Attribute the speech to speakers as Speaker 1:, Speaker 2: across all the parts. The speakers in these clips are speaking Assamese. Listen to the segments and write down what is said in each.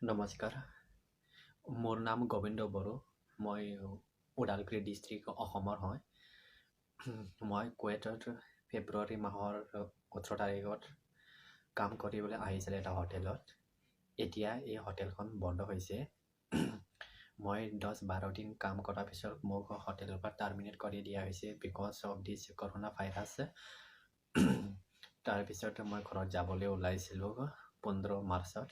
Speaker 1: নমস্কাৰ, মোৰ নাম গোবিন্দ বড়ো। মই ওদালগুৰি ডিষ্ট্ৰিক্ট, অসমৰ হয়। মই কুৱেইটত ফেব্ৰুৱাৰী মাহৰ 18 তাৰিখত কাম কৰিবলৈ আহিছিলে এটা হোটেলত। এতিয়া এই হোটেলখন বন্ধ হৈছে। মই 10-12 দিন কাম কৰাৰ পিছত মোক হোটেলৰ পৰা টাৰ্মিনেট কৰি দিয়া হৈছে because of this corona virus. তাৰপিছত মই ঘৰত যাবলৈ ওলাইছিলোঁ 15 মাৰ্চত।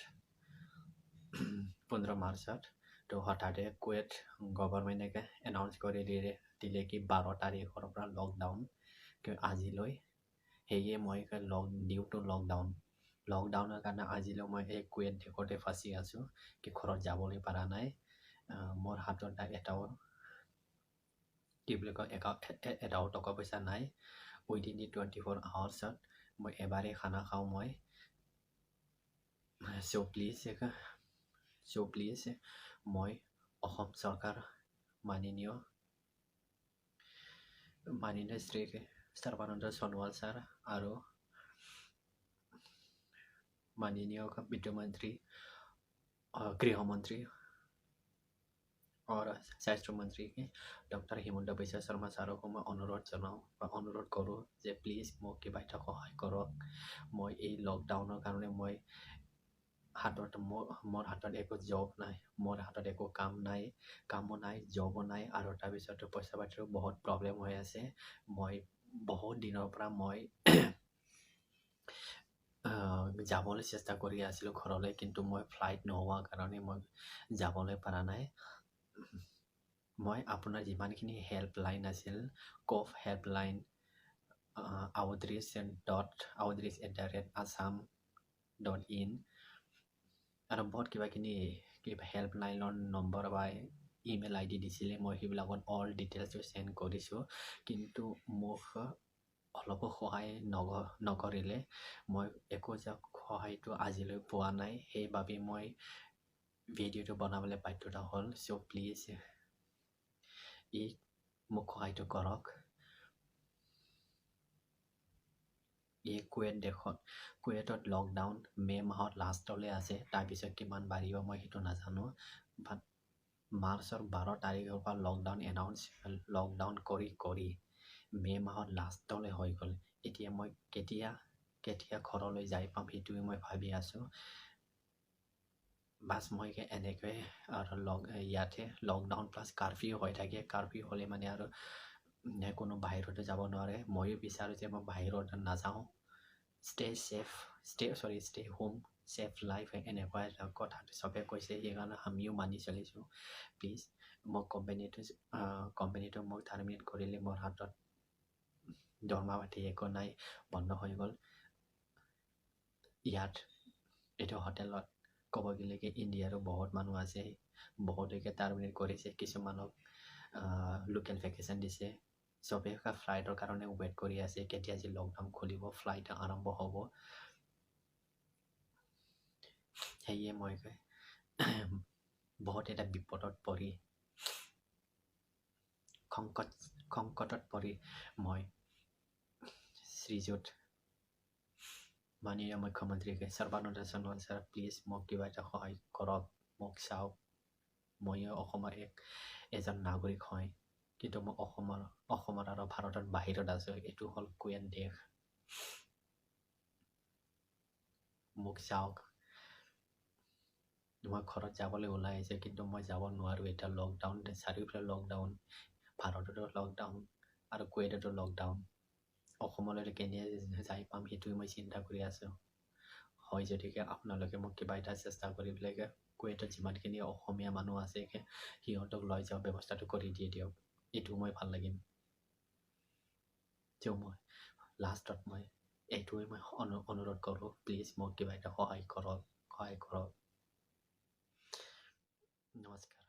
Speaker 1: 15 মাৰ্চত তো হঠাতে কুৱেইট গভৰ্ণমেণ্টে এনাউন্স কৰি দিলে কি 12 তাৰিখৰ পৰা লকডাউন আজিলৈ। সেয়ে মই লক ডিউ টু লকডাউন, লকডাউনৰ কাৰণে আজিলৈ মই এই কুৱেইট দেশতে ফাঁচি আছোঁ কি ঘৰত যাবলৈ পৰা নাই। মোৰ হাতত এটাও, কি বুলি কয়, এটাও টকা পইচা নাই। উইদিন দি 24 আৱাৰ্ছত মই এবাৰেই খানা খাওঁ মই। চ' প্লিজ মই অসম চৰকাৰ, মাননীয় মাননীয় শ্ৰী সৰ্বানন্দ সোণোৱাল ছাৰ আৰু মাননীয় বিত্তমন্ত্ৰী, গৃহমন্ত্ৰী আৰু স্বাস্থ্যমন্ত্ৰী ডক্টৰ হিমন্ত বিশ্ব শৰ্মা ছাৰকো মই অনুৰোধ জনাওঁ বা অনুৰোধ কৰোঁ যে প্লিজ মোক কিবা এটা সহায় কৰক। মই এই লকডাউনৰ কাৰণে মই হাতত মোৰ মোৰ হাতত একো জব নাই, মোৰ হাতত একো কাম নাই, কামো নাই, জবো নাই আৰু তাৰপিছত পইচা পাতিৰো বহুত প্ৰব্লেম হৈ আছে। মই বহুত দিনৰ পৰা মই যাবলৈ চেষ্টা কৰি আছিলোঁ ঘৰলৈ, কিন্তু মই ফ্লাইট নোহোৱাৰ কাৰণে মই যাবলৈ পৰা নাই। মই আপোনাৰ যিমানখিনি হেল্পলাইন আছিল, কফ হেল্পলাইন, outreach.outreach@assam.in আৰু বহুত কিবাকিবি কিবা হেল্পলাইনৰ নম্বৰ বা ইমেইল আইডি দিছিলে, মই সেইবিলাকত অল ডিটেইলছটো চেণ্ড কৰিছোঁ, কিন্তু মোক অলপো সহায় নকৰিলে। মই একো সহায়টো আজিলৈ পোৱা নাই। সেইবাবে মই ভিডিঅ'টো বনাবলৈ বাধ্যতা হ'ল। চ' প্লিজ ই মোক সহায়টো কৰক। এই কুৱেইট দেশত, কুৱেইটত লকডাউন মে' মাহত লাষ্টলৈ আছে। তাৰপিছত কিমান বাঢ়িব মই সেইটো নাজানো, বাট মাৰ্চৰ 12 তাৰিখৰ পৰা লকডাউন এনাউন্স, লকডাউন কৰি কৰি মে' মাহত লাষ্টলৈ হৈ গ'ল। এতিয়া মই কেতিয়া কেতিয়া ঘৰলৈ যাই পাম, সেইটোৱে মই ভাবি আছোঁ। বাছ, মই এনেকৈ আৰু লক ইয়াতে লকডাউন প্লাছ কাৰফিউ হৈ থাকে। কাৰফিউ হ'লে মানে আৰু কোনো বাহিৰতে যাব নোৱাৰে। ময়ো বিচাৰোঁ যে মই বাহিৰত নাযাওঁ। Stay safe, stay, sorry, stay home, save life, এনেকুৱা এটা কথাটো চবে কৈছে, সেইকাৰণে আমিও মানি চলিছোঁ। প্লিজ মোক কোম্পেনীটো মোক টাৰ্মিনেট কৰিলে। মোৰ হাতত দৰমহা পাতি একো নাই, বন্ধ হৈ গ'ল। ইয়াত এইটো হোটেলত ক'ব গ'লে কি ইণ্ডিয়াৰো বহুত মানুহ আছে, বহুতকে টাৰ্মিনেট কৰিছে, কিছুমানক লোকেল ভেকেশ্যন দিছে। চবে ফ্লাইটৰ কাৰণে ৱেইট কৰি আছে, কেতিয়া যে লকডাউন খুলিব, ফ্লাইট আৰম্ভ হ'ব। সেয়ে মই বহুত এটা বিপদত পৰি, সংকটত পৰি মই শ্ৰীযুত মাননীয় মুখ্যমন্ত্ৰী সৰ্বানন্দ সোণোৱাল ছাৰ, প্লিজ মোক কিবা এটা সহায় কৰক। মোক চাওক, ময়ো অসমৰ এজন নাগৰিক হয়, কিন্তু মই অসমৰ আৰু ভাৰতৰ বাহিৰত আছোঁ। এইটো হ'ল কুৱেইট দেশ। মোক চাওক। মই ঘৰত যাবলৈ ওলাই আহিছে, কিন্তু মই যাব নোৱাৰোঁ। এতিয়া লকডাউন, চাৰিওফালে লকডাউন, ভাৰততো লকডাউন আৰু কুৱেইটতো লকডাউন। অসমলৈ কেনে যাই পাম, সেইটোৱে মই চিন্তা কৰি আছোঁ। হয় যদিহে আপোনালোকে মোক কিবা এটা চেষ্টা কৰি পেলাই কুৱেইটত যিমানখিনি অসমীয়া মানুহ আছে, সিহঁতক লৈ যোৱা ব্যৱস্থাটো কৰি দিয়ে দিয়ক, এইটো মই ভাল লাগিম। তেওঁ মই লাষ্টত মই এইটোৱে মই অনুৰোধ কৰোঁ, প্লিজ মোক কিবা এটা সহায় কৰক, সহায় কৰক। নমস্কাৰ।